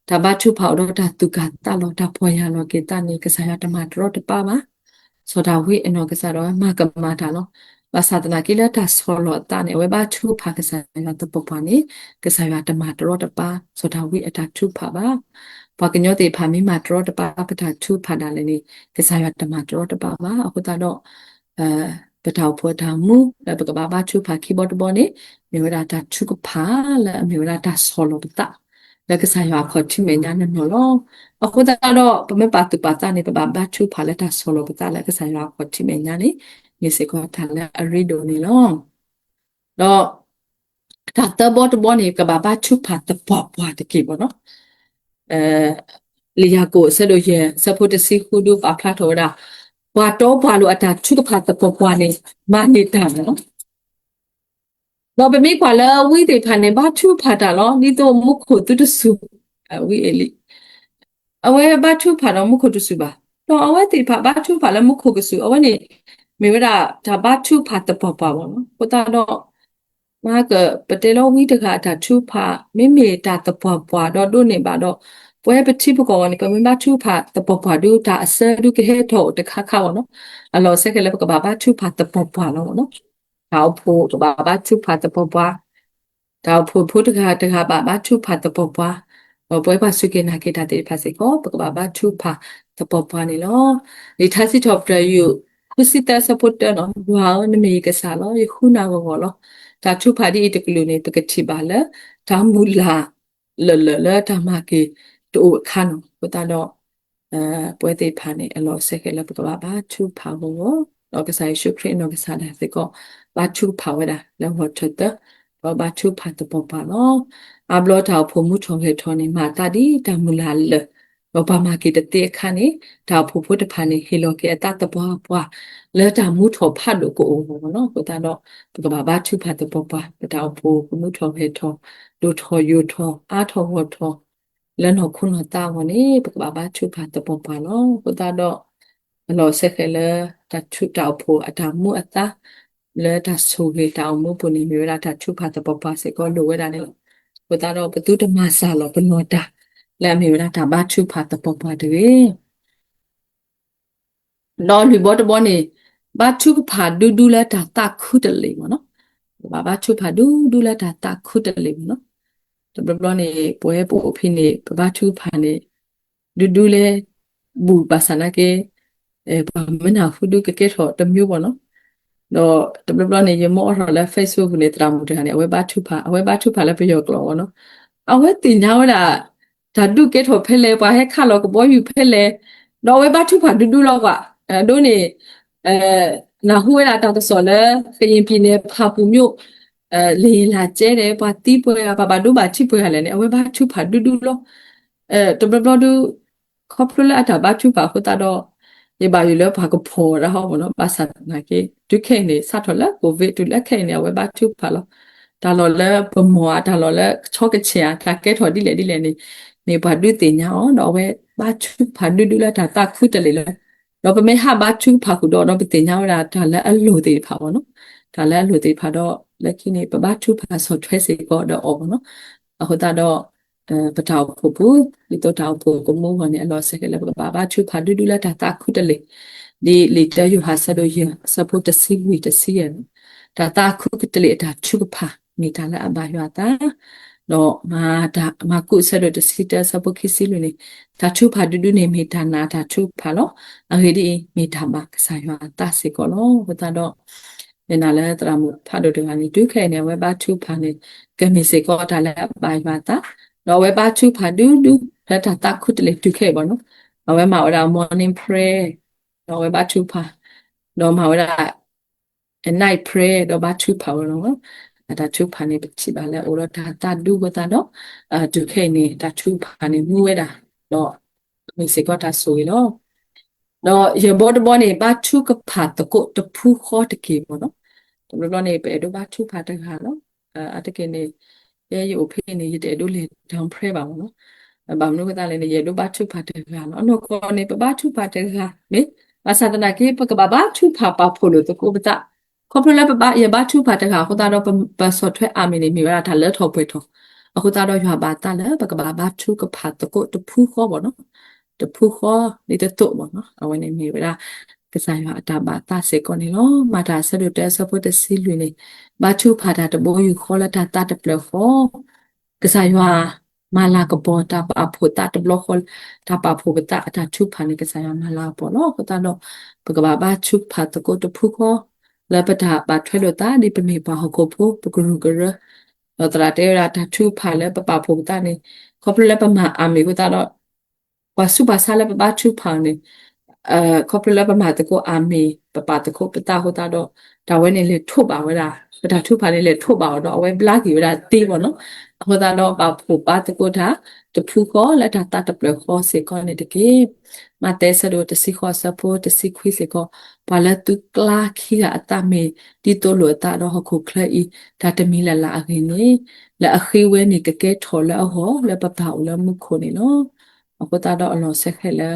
တၢ်ဘါထုကဖၣ်အိၣ်ဒီးတၢ်သူၣ်ကၢ်သးလီၤ တၢ်ဖှီၣ်ယာ်လီၤက့ၤသးန့ၣ် ကစၢ်ယွၤတမၤတရီတပါဘၣ်. စီၤဒၤဝံးအနီၢ်ကစၢ်ဒၣ်ဝဲမၤကမၣ်တၢ်လီၤ. ဘၣ်ဆၣ်သနာ်က့လၢတၢ်ဆီၣ်လီၤအသးန့ၣ် အဝဲဘါထုကဖၣ်ကစၢ်ယွၤသပှၢ်ပှၢ်န့ၣ် ကစၢ်ယွၤတမၤတရီတပါ စီၤဒၤဝံးအတၢ်ထုကဖၣ်ဘၣ်. ပှၤကညီသ့ၣ်တဖၣ်မ့ၢ်မၤတရီတပါပတၢ်ထုကဖၣ်ဒၣ်လဲာ်န့ၣ် ကစၢ်ယွၤတမၤတရီတပါဘၣ်. အဃိသတးဒီး ပတၢ်အိၣ်ဖှိၣ်အတၢ်မူ လၢပကဘၣ်ဘါထုကဖၣ်ခံဘီတဘီန့ၣ် မ့ၢ်ဝဲဒၣ်တၢ်ထုကဖၣ်လၢအမ့ၢ်ဝဲဒၣ်တၢ်ဆီၣ်လီၤပသး လၢကစၢ်ယွၤအခီၣ်ထံးမဲာ်ညါနီၢ်နီၢ်လီၤ. အဃိသတးဒီး ပမ့ၢ်ပာ်သူၣ်ပာ်သးန့ၣ် ပဘၣ်ဘါထုကဖၣ်လၢတၢ်ဆီၣ်လီၤပသးလၢကစၢ်ယွၤအခီၣ်ထံးမဲာ်ညါန့ၣ် မ့ၢ်စ့ၢ်ကီးတၢ်လၢအရ့ဒိၣ်န့ၣ်လီၤ. ဒီး တၢ်သၢဘီတဘီန့ၣ် ကဘၣ်ဘါထုကဖၣ်သပှၢ်ပှၢ်တက့ၢ်ဘၣ်နီၤ. လံာ်ယၤကိာ်အဆၢဒိၣ်ယဲၢ် အဆၢဖိတဆံဃုဒုးပာ်ဖျါထီၣ်ဝဲဒၣ် ပှၤတီပှၤလိၤအတၢ်ထုကဖၣ်သပှၢ်ပှၢ်န့ၣ် မၤန့ၢ်တၢ်န့ၣ်လီၤ. ဒီးပမ့ၢ်ကွၢ်လၢဝံသ့ၣ်တဖၣ်န့ၣ် ဘါထုကဖၣ်တၢ်လီၤ. ဒ်သိးမူခိၣ်သုတစူၤ, ဝံအ့လံ, အဝဲဘါထုကဖၣ်ဒီးမူခိၣ်တစူၤဘၣ်. ဒီးအဝဲသ့ၣ်တဖၣ်ဘါထုကဖၣ်လၢမူခိၣ်ကစူၤ, အဝဲန့ၣ် မ့ၢ်ဝဲဒၣ်တၢ်ဘါထုကဖၣ်သပှၢ်ပှၢ်ဘၣ်လီၤ. အဃိသတးဒီး မဟါက ပတဲလီၤဝံတဂၤအတၢ်ထုကဖၣ် မ့မ့ၢ်တၢ်သပှၢ်ပှၢ်ဒီးဒိးန့ၢ်ဘၣ်ဒီး ပဝဲပထံပကီၢ်အဂီၢ်န့ၣ် ပမ့ၢ်ဘါထုကဖၣ်သပှၢ်ပှၢ်ဒုး တၢ်အစၢဒုးကဟဲထီၣ်အိၣ်တခါခါဘၣ်လီၤ. အလီၢ်စဲဃဲလၢပကဘၣ်ဘါထုကဖၣ်သပှၢ်ပှၢ်လီၤ. တၢ်အိၣ်ဖှိၣ်ကဘၣ်ဘါထုကဖၣ်သပှၢ်ပှၢ်, တၢ်အိၣ်ဖှိၣ်ဖိတဂၤတဂၤဘၣ်ဘါထုကဖၣ်သပှၢ်ပှၢ်, ဒီးပဝဲပှၤစူၢ်က့ၤနာ်က့ၤတၢ်သ့ၣ်တဖၣ်စ့ၢ်ကီး ပကဘၣ်ဘါထုကဖၣ်သပှၢ်ပှၢ်န့ၣ်လီၤ. လံာ်ထါစံးထီၣ်ပတြၢၤ ယုၢ် ဃုဆံသၢ အဆၢဖိတၢန့ၣ်, ယွၤဧၢ, နမ့ၢ်ယကစၢ်လီၤ. ယဃုနၤဂီၢ်ဂီၢ်လီၤ. တၢ်ထုကဖၣ်ဒ်အံၤတကလုာ်န့ၣ် ပကထံၣ်ဘၣ်လၢ တၢ်မုၢ်လၢ်လၢာ်လၢာ်လၢတၢ်မၤက့ၤတအိၣ်အခါန့ၣ်လီၤ. အဃိသတးဒီး ပဝဲသ့ၣ်တဖၣ်န့ၣ် အလီၢ်စဲဃဲလၢပကဘၣ်ဘါထုကဖၣ်ဂီၢ်ဂီၢ်, ဒီးကစၢ်ယ့ၣ်ၡူးခရံာ်အနီၢ်ကစၢ်ဒၣ်စ့ၢ်ကီး ဘါထုကဖၣ်ဝဲဒၣ်လၢဂီၤထၢၣ်သၢ, ဒီးဘါထုကဖၣ်သပှၢ်ပှၢ်လီၤ. အါဘျီတၢ်အိၣ်ဖှိၣ်မူထီၣ်ဂဲၤထီၣ်န့ၣ် မၤအသးဒ်တၢ်မုၢ်လၢ်လၢာ်, ဒီးပှၤမၤက့ၤတသ့အခါန့ၣ် တၢ်အိၣ်ဖှိၣ်ဖိတဖၣ်န့ၣ် ဟ့ၣ်လီၤက့ၤအသးသပှၢ်ပှၢ် လၢတၢ်မူထီၣ်ဖးဒိၣ်ကအိၣ်ဂီၢ်ဂီၢ်လီၤ. အဃိသတးဒီး ပကဘၣ်ဘါထုကဖၣ်သပှၢ်ပှၢ်, ပတၢ်အိၣ်ဖှိၣ်ကမူထီၣ်ဂဲၤထီၣ်, ဒိၣ်ထီၣ်ယိာ်ထီၣ်, အါထီၣ်ဂီၢ်ထီၣ် လၢနီၢ်ခိနီၢ်သးအဂီၢ်န့ၣ် ပကဘၣ်ဘါထုကဖၣ်သပှၢ်ပှၢ်လီၤ. အဃိသတးဒီး အလီၢ်စဲဃဲလၢ တၢ်ထုးတၢ်အိၣ်ဖှိၣ်အတၢ်မူအသး လၢတၢ်ဆိၣ်ဂ့ၤတၢ်အိၣ်မူအပူၤန့ၣ် မ့ၢ်ဝဲဒၣ်တၢ်ထုကဖၣ်သပှၢ်ပှၢ်စ့ၢ်ကီးလိၣ်ဝဲဒၣ်န့ၣ်လီၤ. အဃိသတးဒီး ပသုတမၤစှၤလီၤပနီၢ်တၢ် လၢအမ့ၢ်ဝဲဒၣ်တၢ်ဘါထုကဖၣ်သပှၢ်ပှၢ်တဂ့ၤ. ဒီးလွံၢ်ဘီတဘီန့ၣ် ဘါထုကဖၣ်ဒူဒူလၢတၢ်သးခုတလ့ၢ်မ့ၢ်နီၤ. ပဘၣ်ဘါထုကဖၣ်ဒူဒူလၢတၢ်သးခုတလ့ၢ်မ့ၢ်နီၤ. တဘျီဘျီန့ၣ် ပဝဲပအိၣ်ဖဲန့ၣ် ပဘါထုကဖၣ်န့ၣ် ဒူဒူလၢ ဘူးဘၣ်ဆၣ်နာ်က့ ပှၤမၢနၢ်ဟူဒုးကကဲထီၣ်တမံၤဘၣ်နီၤ. ဒီးတဘျီဘျီန့ၣ် ယမ့ၢ်အိးထီၣ်လၢ Facebook ပူၤန့ၣ် သရၣ်မုၣ်တဂၤန့ၣ် အဝဲဘါထုကဖၣ်, အဝဲဘါထုကဖၣ်လၢပယီၤကျိာ်မ့ၢ်နီၤ. အဝဲသ့ၣ်ညါဝဲဒၣ် တၢ်ဒုးကဲထီၣ်ဖဲလဲၣ်, ပှၤဟဲခးလီၤကဘီယူၤဖဲလဲၣ်, ဒီးအဝဲဘၣ်ထုကဖၣ်ဒူဒူလီၤကွၢ်. အဒိန့ၣ် နၢ်ဟူဝဲဒၣ်တၢ်ကစီၣ်လၢ ကရင်ပြည်နယ် ဖာပွန်မြို့ လေယာဉ်လာကြဲတယ်, ပှၤသံပှဲၤဂၤ, ပှၤဘၣ်ဒိဘၣ်ထံးပှဲၤဂၤလဲၣ်န့ၣ် အဝဲဘါထုကဖၣ်ဒူဒူလီၤ. တဘျီဘျီဒုး ခီဖျိလၢအတၢ်ဘါထုကဖၣ်အဃိသတးဒီး ယဘၣ်ယိၣ်လၢပှၤကဖီၣ်ဝဲဒၣ်ဟီမ့ၢ်နီၤ, ဘၣ်ဆၣ်သနာ်က့ တုၤခဲအံၤန့ၣ် စးထီၣ်လၢ COVID တုၤလၢခဲအံၤန့ၣ် အဝဲဘါထုကဖၣ်လီၤ. တၢ်လီၢ်လၢပမီၢ်ဧါ, တၢ်လီၢ်လၢကဆီကဆဲးဧါ, တၢ်ကဲထီၣ်ဒ်လဲၣ်ဒ်လဲၣ်န့ၣ် မ့ၢ်ပှၤဒုးသ့ၣ်ညါအီၤ, ဒီးအဝဲဘါထုကဖၣ်ဒူဒူလၢတၢ်သးခုတလ့ၢ်လီၤ. ဒီးပမ့ၢ်ဟးဘါထုကဖၣ်ဃုာ်ဒီး ဒီးပသ့ၣ်ညါဝဲဒၣ်တၢ်လၢအလိၣ်သ့ၣ်တဖၣ်မ့ၢ်နီၤ, တၢ်လၢအလိၣ်သ့ၣ်တဖၣ်ဒီး လၢခံန့ၣ် ပဘါထုကဖၣ်ဆီၣ်ထွဲစ့ၢ်ကီးဒီးအီၤမ့ၢ်နီၤ. အဃိသတးဒီး ပတၢ်အိၣ်ဖှိၣ်ပူၤ ဒ်သိးတၢ်အိၣ်ဖှိၣ်ကမူအဂီၢ်န့ၣ် အလီၢ်စဲဃဲလၢပကဘၣ်ဘါထုကဖၣ်ဒူဒူလၢတၢ်သးခုတလ့ၢ်, ဒ်လံာ်တၢယိၤဟၣ်အဆၢဒိၣ်ယဲၢ် အဆၢဖိတဆံလွံၢ်တဆံယဲၢ်န့ၣ်, တၢ်သးခုကတလ့ၢ်အတၢ်ထုကဖၣ် မ့ၢ်တၢ်လၢအဘၣ်ယွၤအသး, ဒီးမၤတၢ် မၢ်ကူးအဆၢဒိၣ်တဆံတၢအဆၢဖိခံဆံလွံၢ်န့ၣ်, တၢ်ထုကဖၣ်ဒူဒူန့ၣ် မ့ၢ်တၢ်နာ်တၢ်ထုကဖၣ်လီၤ. အဂ့ၢ်ဒ်အံၤ, မ့ၢ်တၢ်ဘၣ်ကစၢ်ယွၤအသးစ့ၢ်ကီးလီၤ. အဃိသတးဒီး ယနာ်လၢသရၣ်မုၣ်ဖးဒိၣ်တဂၤန့ၣ် တုၤခဲအံၤန့ၣ် အဝဲဘါထုကဖၣ်န့ၣ် ကမ့ၢ်စ့ၢ်ကီးတၢ်လၢအဘၣ်ယွၤအသး, ဒီးအဝဲဘါထုကဖၣ်ဒူဒူ လၢတၢ်သးခုတလ့ၢ်တုၤခဲအံၤဘၣ်နီၤ. အဝဲမၤဝဲဒၣ် morning prayer, ဒီးအဝဲဘါထုကဖၣ်, ဒီးမၤဝဲဒၣ် night prayer ဒီးဘါထုကဖၣ်ဝဲလီၤ. အတၢ်ထုကဖၣ်န့ၣ် ပထံၣ်ဘၣ်လၢအိၣ်ဒီးတၢ်သးဒူအဃိသတးဒီး တုၤခဲအံၤန့ၣ် တၢ်ထုကဖၣ်န့ၣ်မူဝဲဒၣ်, ဒီးမ့ၢ်စ့ၢ်ကီးတၢ်ဆိၣ်ဂ့ၤလီၤ. ဒီးယဲၢ်ဘီတဘီန့ၣ် ဘါထုကဖၣ်သကိးတဖုဃီတက့ၢ်မ့ၢ်နီၤ. တဘျီဘျီန့ၣ် ပအဲၣ်ဒိးဘါထုကဖၣ်တဂၤလီၤ. အါတက့ၢ်န့ၣ် ယဲယအိၣ်ဖဲန့ၣ် ယတအဲၣ်ဒိးလဲၤ dawn prayer ဘၣ်မ့ၢ်နီၤ. ဘၣ်မနုၤအဃိသတးလဲၣ်န့ၣ် ယအဲၣ်ဒိးဘါထုကဖၣ်တဂၤလီၤ. အနီၢ်ကီၢ်န့ၣ် ပဘါထုကဖၣ်တဂၤမ့ၢ်, ဘၣ်ဆၣ်သနာ်က့ ပကဘၣ်ဘါထုကဖၣ်ပာ်ဖှိၣ်လိာ်သကိးပသး, ခီဖျိလၢပဘါ ယဘါထုကဖၣ်တဂၤအဃိသတးဒီး ပ ပဆီၣ်ထွဲအၤမ့ၣ်န့ၣ် မ့ၢ်ဝဲဒၣ်တၢ်လၢထီၣ်ပှဲၤထီၣ်, အဃိသတးဒီးယွၤဘၣ်သးလၢ ပကဘၣ်ဘါထုကဖၣ်သကိးတဖုဃီဘၣ်နီၤ, တဖုဃီ ဒ်သိးသိးဘၣ်နီၤ, အဝဲန့ၣ်မ့ၢ်ဝဲဒၣ် ကစၢ်ယွၤအတၢ်ဘၣ်သးစ့ၢ်ကီးန့ၣ်လီၤ. မၤတၢ်အဆၢဒိၣ်တၢအဆၢဖိတဆံလွံၢ်န့ၣ်, ဘါထုကဖၣ်တၢ်တဘိယူၢ်ဃီလၢတၢ်သးတဖျၢၣ်ဃီ ကစၢ်ယွၤမၤလၤကပီၤတၢ်ပာ်ဖှိၣ်သးတဘျီဃီ, တၢ်ပာ်ဖှိၣ်ပသးအတၢ်ထုကဖၣ်န့ၣ် ကစၢ်ယွၤမၤလၤကပီၤလီၤ. အဃိသတးဒီး ပကဘၣ်ဘါထုကဖၣ်သကိးတဖုဃီ လၢပတၢ်ဘၣ်ထွဲလိာ်သး ဒ်ပမ့ၢ်ပှၤဟီၣ်ခိၣ်ဖိ ပကရူၢ်ကရၢ, ဒီးသရၣ်တဲဝဲဒၣ်တၢ်ထုကဖၣ်လၢပပာ်ဖှိၣ်ပသးန့ၣ် ခီဖျိလၢပမၤအၤမ့ၣ်အဃိသတးဒီး ပှၤဆူးပှၤဆါလၢပဘါထုကဖၣ်န့ၣ် ခီဖျိလၢပမၤသကိးအၤမ့ၣ် ပပာ်သကိးပသးအဃိသတးဒီး တၢ်ဝဲန့ၣ်လဲၤထိးဘၣ်ဝဲဒၣ် ပတၢ်ထုကဖၣ်န့ၣ် လဲၤထိးဘၣ်အီၤဒီး အဝဲဘျါက့ၤဝဲဒၣ်သ့ဘၣ်နီၤ. အဃိသတးဒီး ပာ်ဖှိၣ်ဘါသကိးတၢ် တဖုဃီလၢတၢ်သးတဖျၢၣ်ဃီစ့ၢ်ကီးန့ၣ်တက့ၢ်. မးသဲအဆၢဒိၣ်တဆံဃိးအဆၢဖိတဆံခွံစ့ၢ်ကီး, ပှၤလၢသုကျါခံဂၤအသးမ့ၢ်ဒ်သိးလိာ်အသးဒီးဟီၣ်ခိၣ်ချၢအံၤ တၢ်တမံၤလၢ်လၢ်အဂ့ၢ်န့ၣ်, လၢအဃ့ဝဲန့ၣ်ကကဲထီၣ်လၢအဂီၢ်လၢပပၢ်အိၣ်လၢမူခိၣ်န့ၣ်လီၤ. အဃိသတးဒီးအလီၢ်ဆၢဃဲၤလၢ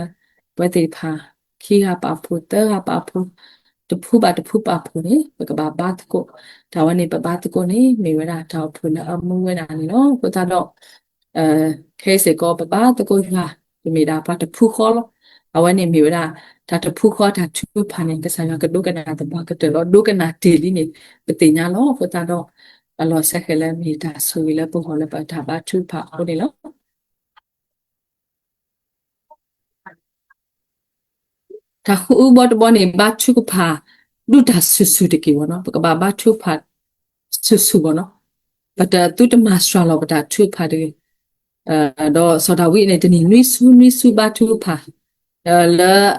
ပဝဲသ့ၣ်တဖၣ် ခံဂၤပာ်ဖှိၣ် သၢဂၤပာ်ဖှိၣ် တဖုဘၣ်တဖုပာ်ဖှိၣ်န့ၣ် ပကဘၣ်ဘါသကိး တၢ်ဝဲန့ၣ် ပဘါသကိးန့ၣ် မ့ၢ်ဝဲဒၣ်တၢ်အိၣ်ဖှိၣ်လၢအမူဝဲဒၣ်န့ၣ်လီၤ. အဃိသတးဒီး ခဲအံၤစ့ၢ်ကီး ပဘါသကိးယွၤ ပမ့ၢ်ဒၣ်ပှၤတဖုဃီလီၤ. အဝဲန့ၣ်မ့ၢ်ဝဲဒၣ် တၢ်တဖုဃီတၢ်ထုကဖၣ်န့ၣ် ကစၢ်ယွၤကဒိကနၣ်သပှၢ်ကတၢၢ်လီၤ. ဒိကနၣ်တ့ၢ်လံန့ၣ် ပသ့ၣ်ညါလီၤ. အဃိသတးဒီး အလီၢ်ဆၢဃဲၤလၢမ့ၢ်တၢ်ဆိၣ်ဂ့ၤလၢပဂီၢ်လၢပတၢ်ဘါထုကဖၣ်အဃိန့ၣ်လီၤ. တၢ်ဃုအုဘီတဘီန့ၣ် ဘါထုကဖၣ် ဒုၣ်တၢ်ဆူၣ်ဆူၣ်တက့ၢ်ဘၣ်နီၤ. ပကဘၣ်ဘါထုကဖၣ် ဆူၣ်ဆူၣ်ဘၣ်နီၤ. ပတသုတမၤစှၤလီၤပတၢ်ထုကဖၣ်တဂ့ၤ. ဒီးစီၤဒၤဝံးန့ၣ် တနံၤနွံဆူနွံဆူဘါထုကဖၣ် လၢ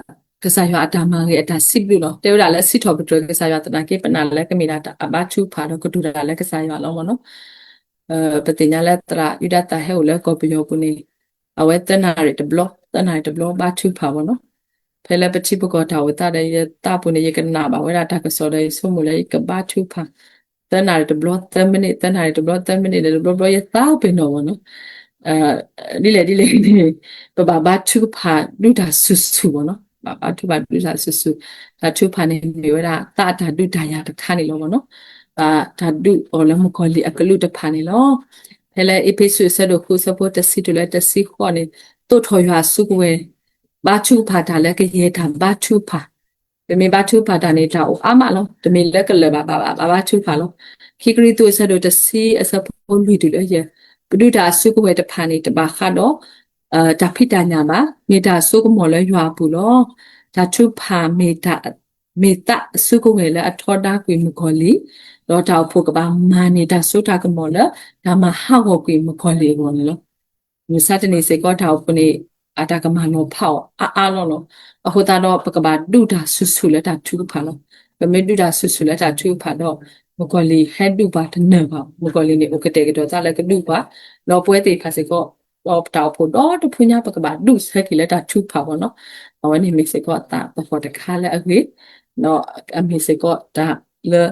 ကစၢ်ယွၤအတၢ်မၤဂ့ၤအတၢ်စံးဘျုးလီၤ. တဲဝဲဒၣ်လၢစံးထီၣ်ပတြၢၤကစၢ်ယွၤသနာ်က့ ပနာ်လၢကမ့ၢ်ဒၣ်တၢ်အဘါထုကဖၣ်ဒီးကတိၤတၢ်လၢကစၢ်ယွၤလီၤမ့ၢ်နီၤ. ပသ့ၣ်ညါလၢသရၣ်ယူဒၤသၢဟဲအိၣ်လၢကီၢ်ပယီၤပူၤန့ၣ် အဝဲသၢနၣ်ရံၣ်တဘျီ သၢနၣ်ရံၣ်တဘျီဘါထုကဖၣ်မ့ၢ်နီၤ. ဖဲလၢပထံပကီၢ်တၢ်အိၣ်သးဒီးယသးပူၤန့ၣ် ယကနၣ်ဘၣ်ဝဲဒၣ်တၢ်ကစီၣ်ဒီးယဆိကမိၣ်လၢယကဘါထုကဖၣ် သၢနၣ်ရံၣ်တဘျီသၢမံးနံး သၢနၣ်ရံၣ်တဘျီသၢမံးနံးဒီးတဘျီဘျီယသးပ့ၤနီၣ်မ့ၢ်နီၤ. ဒ်လဲၣ်ဒ်လဲၣ်န့ၣ် ပဘၣ်ဘါထုကဖၣ်ဒုၣ်တၢ်ဆူၣ်ဆူၣ်မ့ၢ်နီၤ. ဘၣ်ဘါထုကဖၣ်ဒုၣ်တၢ်ဆူၣ်ဆူၣ်, တၢ်ထုကဖၣ်န့ၣ်မ့ၢ်ဝဲဒၣ်သးအတၢ်ဒုးတၢ်ယၤတခါန့ၣ်လီၤမ့ၢ်နီၤ. ဘၣ်တၢ်ဒုးအီၤလၢမုၣ်ကီၤလံၢ်အကလုၢ်တဖၣ်န့ၣ်လီၤ. ဖဲလၢအ့းဖ့းစူးအဆၢဒိၣ်ဃုအဆၢဖိတဆံတုၤလၢတဆံဃိးန့ၣ် သိးထီၣ်ယွၤအစုကဝဲၤ ဘါထုကဖၣ်တၢ်လၢကယဲၢ်တၢ်ဘါထုကဖၣ် ပမ့ၢ်ဘါထုကဖၣ်တၢ်န့ၣ် တၢ်အိၣ်အါမးလီၤ. တမ့ၢ်လၢကလၢာ်ဘၣ်ဘၣ်ဘၣ် ဘၣ်ဘါထုကဖၣ်လီၤ. ခံကရံၣ်သူးအဆၢဒိၣ်တဆံအဆၢဖိလွံၢ်တုၤလၢယဲၢ်, ပဒုၣ်တၢ်အစုကဝဲၤတဖၣ်န့ၣ် တဘၣ်ဃးဒီး တၢ်ဖံးတၢ်ညၣ်ဘၣ်, မ့ၢ်တၢ်စိကမီၤလၢယွၤအပူၤလီၤ. တၢ်ထုကဖၣ်မ့ၢ်တၢ် မ့ၢ်သးအစုကဝဲၤလၢအထီဒါကွံာ်မုၣ်ကီၤလံၢ်, ဒီးတၢ်အိၣ်ဖှိၣ်ကဘၣ်မၤန့ၢ်တၢ်စိတၢ်ကမီၤလၢ တၢ်မၤဟးဂီၤကွံာ်မုၣ်ကီၤလံၢ်အဂီၢ်န့ၣ်လီၤ. မုၢ်မဆါတနံၤစ့ၢ်ကီးတၢ်အိၣ်ဖှိၣ်န့ၣ် အတၢ်ကမၤလီၤဖးအီၤအါအါလီၤလီၤ. အဃိသတးဒီး ပကဘၣ်ဒုၣ်တၢ်ဆူၣ်ဆူၣ်လၢတၢ်ထုကဖၣ်လီၤ. ပမ့ၢ်ဒုၣ်တၢ်ဆူၣ်ဆူၣ်လၢတၢ်ထုကဖၣ်ဒီး မုၣ်ကီၤလံၢ်ဟဲဒုးပှၤတနၢၤဘၣ်. မုၣ်ကီၤလံၢ်န့ၣ် အိၣ်ကတဲာ်ကတီၤသးလၢကဒုးပှၤ, ဒီးပဝဲသ့ၣ်တဖၣ်စ့ၢ်ကီး ဒီးပတၢ်အိၣ်ဖှိၣ်ဒီတဖုညါ ပကဘၣ်ဒုးဆၢက့ၤလၢတၢ်ထုကဖၣ်ဘၣ်နီၤ. အဝဲန့ၣ်မ့ၢ်စ့ၢ်ကီးသးသဟီၣ်တခါလၢအဂ့ၤ, ဒီးအမ့ၢ်စ့ၢ်ကီးတၢ်လၢ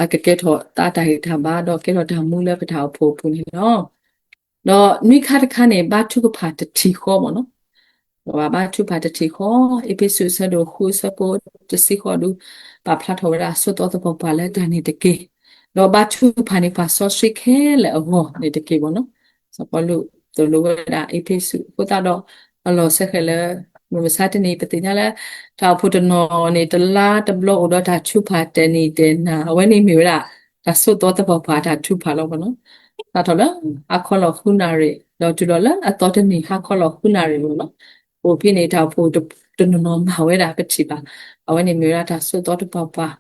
အကကဲထီၣ်သးတၢ်ဂံၢ်တၢ်ဘါ ဒီးကဲထီၣ်တၢ်မူလၢပတၢ်အိၣ်ဖှိၣ်အပူၤန့ၣ်လီၤ. ဒီးနွံခါတခါန့ၣ် ဘါထုကဖၣ်တထံၣ်ဃီမ့ၢ်နီၤ. ပဘၣ်ဘါထုကဖၣ်တထံၣ်ဃီ, အ့းဖ့းစူးအဆၢဒိၣ်ဃုအဆၢဖိတဆံဃိးဒုး ပာ်ဖျါထီၣ်ဝဲဒၣ်ဆိးသီသပှၢ်ပှၢ်လၢတၢ်န့ၣ်တက့ၢ်. ဒီးဘါထုကဖၣ်န့ၣ် ပှၤစီဆှံခဲလၢာ်အဂီၢ်န့ၣ်တက့ၢ်မ့ၢ်နီၤ. စီၤပီလူးသိၣ်လိဝဲဒၣ်အ့းဖ့းစူးအဃိသတးဒီး အလီၢ်ဆၢဃဲၤလၢ မုၢ်မဆါတနံၤ ပသ့ၣ်ညါလၢ တၢ်အိၣ်ဖှိၣ်တနီၤန့ၣ် တလါတဘျီအိၣ်ဒီးတၢ်ထုကဖၣ်တနံၤတနၤ အဝဲန့ၣ်မ့ၢ်ဝဲဒၣ် တၢ်ဆိးသီသပှၢ်ပှၢ်တၢ်ထုကဖၣ်လီၤမ့ၢ်နီၤ. စးထီၣ်လၢ ဟါခီလီၤဃုနၣ်ရံၣ် ဒီးတုၤလီၤလၢအသီတနံၤ ဟါခီလီၤဃုနၣ်ရံၣ်မ့ၢ်နီၤ. အိၣ်ဖဲန့ၣ် တၢ်အိၣ်ဖှိၣ်တနီၤနီၤမၤဝဲဒၣ်ပထံၣ်ဘၣ်. အဝဲန့ၣ်မ့ၢ်ဝဲဒၣ်တၢ်ဆိးသီသပှၢ်ပှၢ်,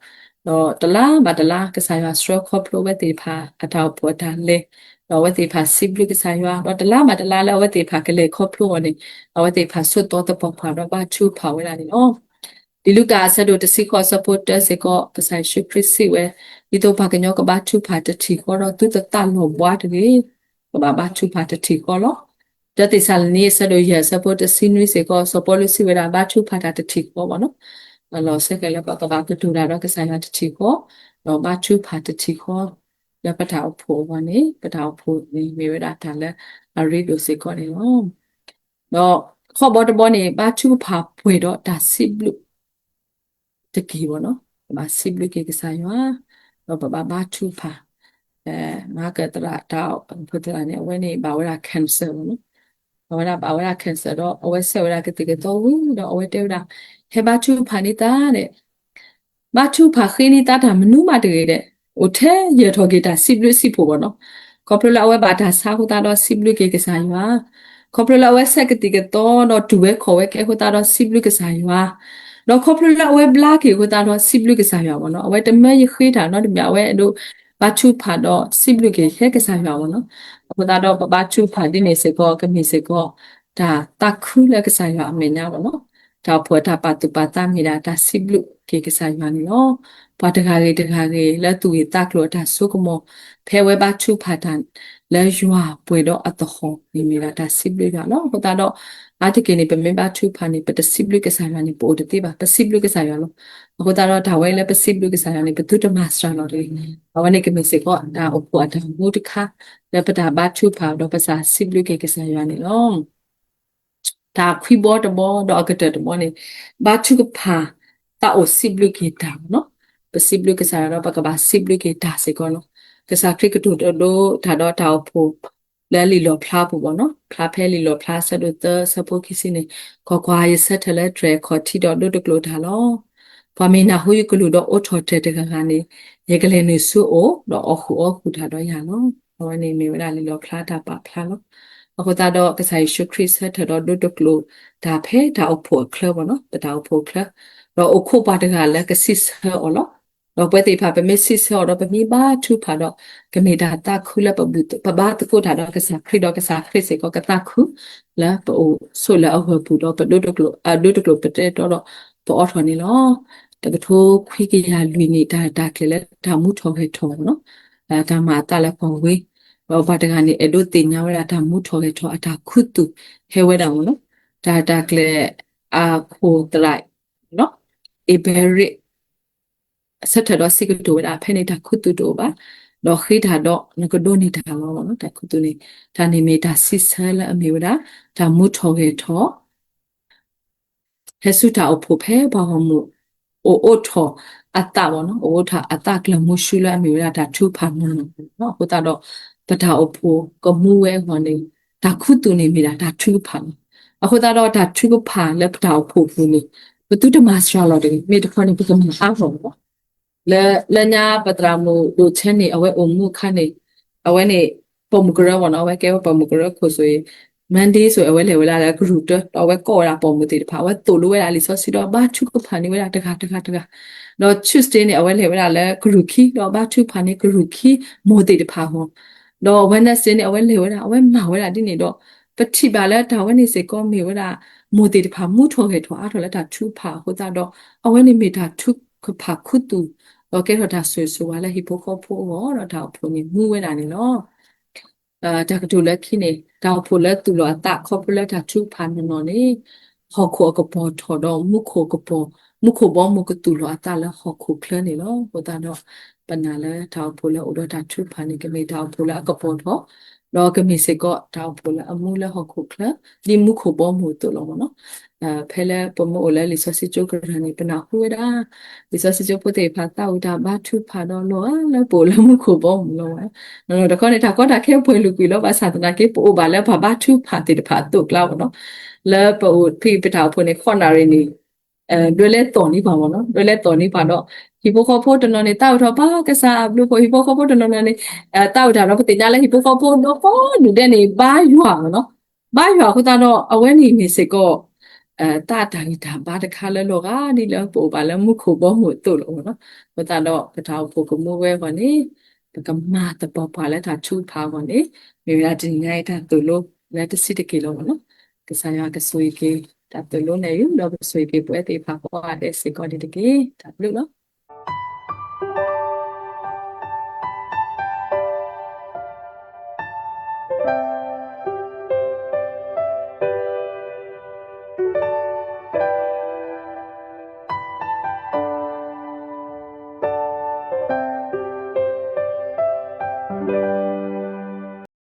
ဒီးတလါဘၣ်တလါ ကစၢ်ယွၤဆှၢခီဖျိအဝဲသ့ၣ်တဖၣ်အတၢ်အိၣ်ဖှိၣ်အတၢ်လဲၤ, ဒီးအဝဲသ့ၣ်တဖၣ်စံးဘျုးကစၢ်ယွၤ, ဒီးတလါဘၣ်တလါလၢအဝဲသ့ၣ်တဖၣ်ကလဲၤခီဖျိအီၤန့ၣ် အဝဲသ့ၣ်တဖၣ်ဆိးသီသပှၢ်ပှၢ်ဒီးဘါထုကဖၣ်ဝဲဒၣ်န့ၣ်လီၤ. လံာ်လူၤကၣ်အဆၢဒိၣ်တဆံဃိးအဆၢဖိတၢစ့ၢ်ကီး ကစၢ်ယ့ၣ်ၡူးခရံာ်စံးဝဲ, ဒ်သိးပှၤကညီကဘါထုကဖၣ်တထံၣ်ဃီဒီး သုတသးလီၤဘှါတဂ့ၤ. ကဘၣ်ဘါထုကဖၣ်တထံၣ်ဃီလီၤ. တၢသ့းစၤလနံအဆၢဒိၣ်ယဲၢ်အဆၢဖိတဆံနွံစ့ၢ်ကီး စီၤပီလူးစံးဝဲဒၣ် ဘါထုကဖၣ်တၢ်တထံၣ်ဃီမ့ၢ်နီၤ. အလီၢ်ဆၢဃဲၤလၢပကဘၣ်ကတိၤတၢ်ဒီးကစၢ်ယွၤတထံၣ်ဃီ, ဒီးဘါထုကဖၣ်တထံၣ်ဃီ လၢပတၢ်အိၣ်ဖှိၣ်အဂီၢ်န့ၣ် ပတၢ်အိၣ်ဖှိၣ်န့ၣ်မ့ၢ်ဝဲဒၣ်တၢ်လၢအရ့ဒိၣ်စ့ၢ်ကီးန့ၣ်လီၤ. ဒီးဃိးဘီတဘီန့ၣ် ဘါထုကဖၣ်ပှဲၤဒီးတၢ်စံးဘျုးတက့ၢ်မ့ၢ်နီၤ, ပဘၣ်စံးဘျုးက့ၤကစၢ်ယွၤ, ဒီးပဘၣ်ဘါထုကဖၣ်, မၤကတရၣ်တၢ်အိၣ်ဖှိၣ်သရၣ်န့ၣ် အဝဲန့ၣ်ဘၣ်ဝဲဒၣ် cancer မ့ၢ်နီၤ, အဝဲဒၣ်ဘၣ်ဝဲဒၣ် cancer ဒီး အဝဲဆဲးဝဲဒၣ်ကသံၣ်ကသီဝံၤဒီး အဝဲတဲဝဲဒၣ်, ဟဲဘါထုကဖၣ်န့ၢ်သးဒဲး ဘါထုကဖၣ်ဃ့န့ၢ်သးတၢ်မနုၤမးတဂ့ၤဒဲး, အိၣ်ထဲယၢၤထီၣ်က့ၤတၢ်စံးဘျုးစံးဖှိၣ်ဘၣ်နီၤ, ခီဖျိလၢအဝဲဘၣ်တၢ်ဆါအဃိသတးဒီးစံးဘျုးက့ၤကစၢ်ယွၤ, ခီဖျိလၢအဝဲဆဲးကသံၣ်ကသီဒီးတူၢ်ဝဲခီၣ်ဝဲကဲအဃိသတးဒီးစံးဘျုးကစၢ်ယွၤ, ဒီးခီဖျိလၢအဝဲဘျါက့ၤအဃိသတးဒီးစံးဘျုးကစၢ်ယွၤဘၣ်နီၤ, အဝဲတမၢယဃ့တၢ်နီတမံၤ အဝဲအဲၣ်ဒိးဘါထုကဖၣ်ဒီးစံးဘျုးက့ၤဟဲကစၢ်ယွၤဘၣ်နီၤ, အဃိသတးဒီးပဘါထုကဖၣ်ဒ်န့ၣ်စ့ၢ်ကီး ကမ့ၢ်စ့ၢ်ကီး တၢ်သးခုလၢကစၢ်ယွၤအမဲာ်ညါဘၣ်နီၤ. တၢ်အိၣ်ဖှိၣ်အတၢ်ပာ်သူၣ်ပာ်သးမ့ၢ်ဒၣ်တၢ်စံးဘျုးက့ၤကစၢ်ယွၤန့ၣ်လီၤ. ပှၤတဂၤဂ့ၤတဂၤဂ့ၤ လၢသူၣ်ဂ့ၢ်သးကျိၤအတၢ်စိကမီၤ ဖဲဝဲဘါထုကဖၣ်တၢ်လၢယွၤပှဲၤဒီးအသဟီၣ်န့ၣ်မ့ၢ်ဒၣ်တၢ်စံးဘျုးယွၤလီၤ. အဃိသတးဒီး အါတက့ၢ်န့ၣ် ပမ့ၢ်ဘါထုကဖၣ်န့ၣ် ပတစံးဘျုးကစၢ်ယွၤန့ၣ် ပအိၣ်တသ့ဘၣ်, ပစံးဘျုးကစၢ်ယွၤလီၤ. အဃိသတးဒီး တၢ်ဝဲလၢပစံးဘျုးကစၢ်ယွၤန့ၣ် ပသုတမၤစှၤလီၤတဂ့ၤ. အဝဲန့ၣ်ကမ့ၢ်စ့ၢ်ကီး တၢ်အိၣ်ဖှိၣ်အတၢ်မူတခါ လၢပတၢ်ဘါထုကဖၣ်ဒီးပစံးဘျုးက့ၤကစၢ်ယွၤန့ၣ်လီၤ. တၢ်ခွံဘီတဘီဒီးအကတၢၢ်တဘီန့ၣ် ဘါထုကဖၣ် သးအိၣ်စံးဘျုးက့ၤတၢ်လီၤ. ပစံးဘျုးကစၢ်ယွၤဒီး ပကဘၣ်စံးဘျုးက့ၤတၢ်စ့ၢ်ကီးလီၤ. ကစၢ်ခရံာ်ကတိၤဒိတၢ်ဒီးတၢ်အိၣ်ဖှိၣ် လၢလံာ်လီၣ်ဖျါပူၤဘၣ်လီၤ. ဖျါဖဲလံာ်လီၣ်ဖျါဆၢဒိၣ်သၢဆၢဖိခံဆံန့ၣ်, ကွၢ်ကွၢ်, ယဆၢထၢၣ်လၢတြဲၤခီၣ်ထံးဒီးဒိတကျိာ်တၢ်လီၤ. ပှၤမ့ၢ်နၢ်ဟူယကလုၢ်ဒီးအိးထီၣ်တြဲၤတဂၤဂၤန့ၣ်, ယကလဲၤနုာ်ဆူအအိၣ်, ဒီးအီၣ်ဃုာ်အီဃုာ်တၢ်ဒီးယၤလီၤ. အဝဲန့ၣ်မ့ၢ်ဝဲဒၣ်လံာ်လီၣ်ဖျါတၢ်ပာ်ဖျါလီၤ. အဃိသတးဒီး ကစၢ်ယ့ၣ်ၡူးခရံာ်ဆၢထၢၣ်ဒီးဒိတကျိာ်တၢ်ဖဲတၢ်အိၣ်ဖှိၣ်အချၢဘၣ်လီၤ, ပတၢ်အိၣ်ဖှိၣ်အချၢ, ဒီးအိၣ်ခိးပှၤတဂၤလၢကစံးဆၢအီၤလီၤ. ဒီးပဝဲသ့ၣ်တဖၣ် ပမ့ၢ်စံးဆၢအီၤဒီးပမ့ၢ်ဘါထုကဖၣ်ဒီး ကမ့ၢ်တၢ်သးခုလၢပဘူၣ် ပဘါသကိးတၢ်ဒီးကစၢ်ခရံာ်ဒီးကစၢ်ခရံာ်စ့ၢ်ကီးကသးခု လၢပအိၣ်ဆိးလၢအဂီၢ်ပူၤဒီးပဒိတကျိာ်, အဒိတကျိာ်ပတဲတီဒီးပအီၣ်ထီၣ်န့ၣ်လီၤ. တကထိခွံကယၤလွံၢ်နံၣ် တၢ်တၢ်ကျဲၤလၢတၢ်မူထီၣ်ဂဲၤထီၣ်လီၤ. တၢ်မၤအသးလၢပှၤဝ့ၤ, ဒီးပှၤတဂၤန့ၣ် အဲၣ်ဒိးသ့ၣ်ညါဝဲဒၣ်တၢ်မူထီၣ်ဂဲၤထီၣ်အတၢ်ခူသူၣ်ဟဲဝဲဒၣ်လီၤ. တၢ်တၢ်ကျဲၤ အခိၣ်သရၣ် အ့ဘဲရ့ၣ် ဆၢထၢၣ်ဒီးစံးကတိၤဝဲဒၣ် ဖဲန့ၣ်တၢ်ခူသူၣ်တအိၣ်ဘၣ်, ဒီးဃ့တၢ်ဒီးနကဒိးန့ၢ်တၢ်လီၤ. တၢ်ခူသူၣ်န့ၣ် တၢ်န့ၣ်မ့ၢ်တၢ်စံးဆၢလၢအမ့ၢ်ဝဲဒၣ် တၢ်မူထီၣ်ဂဲၤထီၣ် ဟဲဆူတၢ်အိၣ်ဖှိၣ်ဖဲပှၤဂီၢ်မုၢ် အိၣ်အိးထီၣ်အသးဘၣ်လီၤ, အိၣ်အိးထီၣ်အသးကျၢၢ်မူဆူလၢအမ့ၢ်ဝဲဒၣ်တၢ်ထုကဖၣ်မုၢ်နီၢ်လီၤ. အဃိသတးဒီး ပတၢ်အိၣ်ဖှိၣ်ကမူဝဲအဂီၢ်န့ၣ် တၢ်ခူသူၣ်န့ၣ်မ့ၢ်ဒၣ်တၢ်ထုကဖၣ်လီၤ. အဃိသတးဒီး တၢ်ထုကဖၣ်လၢပတၢ်အိၣ်ဖှိၣ်ပူၤန့ၣ် ပသုတမၤစှၤလီၤတဂ့ၤ. မ့ၢ်တခီန့ၣ် ပကမၤအါထီၣ်လီၤ. လၢ လၢညါပသရၣ်မုၣ်ဒိၣ်ဆၢန့ၣ် အဝဲအိၣ်မူအခါန့ၣ် အဝဲန့ၣ် ပိာ်မုၣ်ကရၢဘၣ်လီၤ, အဝဲကဲဝဲပိာ်မုၣ်ကရၢခိၣ်ဆိၣ်အံၤ, Monday ဆိၣ်အဝဲလဲၤဝဲဒၣ်လၢကရူၢ်တၢ ဒီးအဝဲကိးဝဲဒၣ်ပိာ်မုၣ်သ့ၣ်တဖၣ်, အဝဲသိၣ်လိဝဲဒၣ်လံာ်စီဆှံဒီးဘါထုကဖၣ်န့ၢ်ဝဲဒၣ်တဂၤတဂၤတဂၤ, ဒီး Tuesday န့ၣ် အဝဲလဲၤဝဲဒၣ်လၢကရူၢ်ခံ ဒီးဘါထုကဖၣ်န့ၢ်ကရူၢ်ခံမိၢ်သ့ၣ်တဖၣ်အဂီၢ်, ဒီး Wednesday န့ၣ် အဝဲလဲၤဝဲဒၣ် အဝဲမၤဝဲဒၣ်ဒ်န့ၣ်ဒီး ပထံၣ်ဘၣ်လၢတၢ်ဝဲန့ၣ်စ့ၢ်ကီးမ့ၢ်ဝဲဒၣ် မိၢ်သ့ၣ်တဖၣ်မူထီၣ်ဂဲၤထီၣ်အါထီၣ်လၢတၢ်ထုကဖၣ်အဃိသတးဒီး အဝဲန့ၣ်မ့ၢ်တၢ်ထုကဖၣ်ခူသူၣ် ဒီးကဲထီၣ်တၢ်ဆိၣ်ဂ့ၤဆိၣ်ဝါလၢဟံၣ်ဖိဃီဖိအဂီၢ် ဒီးတၢ်အိၣ်ဖှိၣ်န့ၣ်မူဝဲဒၣ်န့ၣ်လီၤ. တၢ်ကတိၤလၢခံန့ၣ် တၢ်အိၣ်ဖှိၣ်လၢသူၣ်လီၤအသးခီဖျိလၢတၢ်ထုကဖၣ်နီၢ်နီၢ်န့ၣ် ဟီၣ်ခိၣ်အကပီၤထီၣ်ဒီးမူခိၣ်ကပီၤ, မူခိၣ်ဘီမုၢ်ကသူၣ်လီၤအသးလၢဟီၣ်ခိၣ်ချၢန့ၣ်လီၤ. အဃိသတးဒီး ပနာ်လၢတၢ်အိၣ်ဖှိၣ်လၢအိၣ်ဒီးတၢ်ထုကဖၣ်န့ၣ် ကမ့ၢ်တၢ်အိၣ်ဖှိၣ်လၢအကပီၤထီၣ်, ဒီးကမ့ၢ်စ့ၢ်ကီးတၢ်အိၣ်ဖှိၣ်လၢအမူလၢဟီၣ်ခိၣ်ချၢ ဒ်မူခိၣ်ဘီမုၢ်အသိးလီၤမ့ၢ်နီၤ. ဖဲလၢပမ့ၢ်အိၣ်လၢလံာ်စီဆှံကၠိကရၢန့ၣ် ပနၢ်ဟူဝဲဒၣ် လံာ်စီဆှံကၠိဖိသ့ၣ်တဖၣ်သးဝံၣ်တၢ်ဘါထုကဖၣ်ဒီးလီၤဂာ်လၢပအိၣ်လၢမူခိၣ်ဘီမုၢ်လီၤဝဲ. နီၢ်နီၢ်တခီန့ၣ် တၢ်ကီတၢ်ခဲပှဲၤလုာ်ကွံာ်လီၤ ဘၣ်ဆၣ်သနာ်က့ ပအိၣ်ဘၣ်လၢပှၤဘါထုကဖၣ်သ့ၣ်တဖၣ်အသိးကျါမ့ၢ်နီၤ. လၢပအိၣ်ဖဲပတၢ်အိၣ်ဖှိၣ်န့ၣ် ဃိးနၣ်ရံၣ်န့ၣ် ဒွဲလဲသီၣ်န့ၢ်ပှၤမ့ၢ်နီၤ, ဒွဲလဲသီၣ်န့ၢ်ပှၤဒီး ဟံၣ်ဖိဃီဖိတနီၤန့ၣ် သးဝံၣ်ထီၣ်ပှၤကစၢ်အဘျုးအဖှိၣ်, ဟံၣ်ဖိဃီဖိတနီၤနီၤန့ၣ် သးဝံၣ်တၢ်ဒီး ပသ့ၣ်ညါလၢဟံၣ်ဖိဃီဖိဒီးကိးနံၤဒဲးန့ၣ် ဘါယွၤမ့ၢ်နီၤ. ဘါယွၤအဃိသတးဒီး အဝဲန့ၣ်မ့ၢ်စ့ၢ်ကီး တၢ်တၢ်ဂံၢ်တၢ်ဘါတခါလၢလီၤဂာ်ဒ်လၢပအိၣ်ဘၣ်လၢမူခိၣ်ဘီမုၢ်အသိးလီၤမ့ၢ်နီၤ. အဃိသတးဒီး ပတၢ်အိၣ်ဖှိၣ်ကမူဝဲအဂီၢ်န့ၣ် ပကမၤသပှၢ်ပှၢ်လၢတၢ်ထုကဖၣ်အဂီၢ်န့ၣ် မ့ၢ်ဝဲဒၣ်တနံၤညါအံၤတၢ်သိၣ်လိလၢတဆံးတက့ၢ်လီၤမ့ၢ်နီၤ. ကစၢ်ယွၤကဆိၣ်ဂ့ၤက့ၤ တၢ်သိၣ်လိန့ၣ်အံၤ ဒီးကဆိၣ်ဂ့ၤက့ၤပဝဲသ့ၣ်တဖၣ်ကိးဂၤဒဲးစ့ၢ်ကီးန့ၣ်တက့ၢ်. တၢ်ဘျုးလီၤ.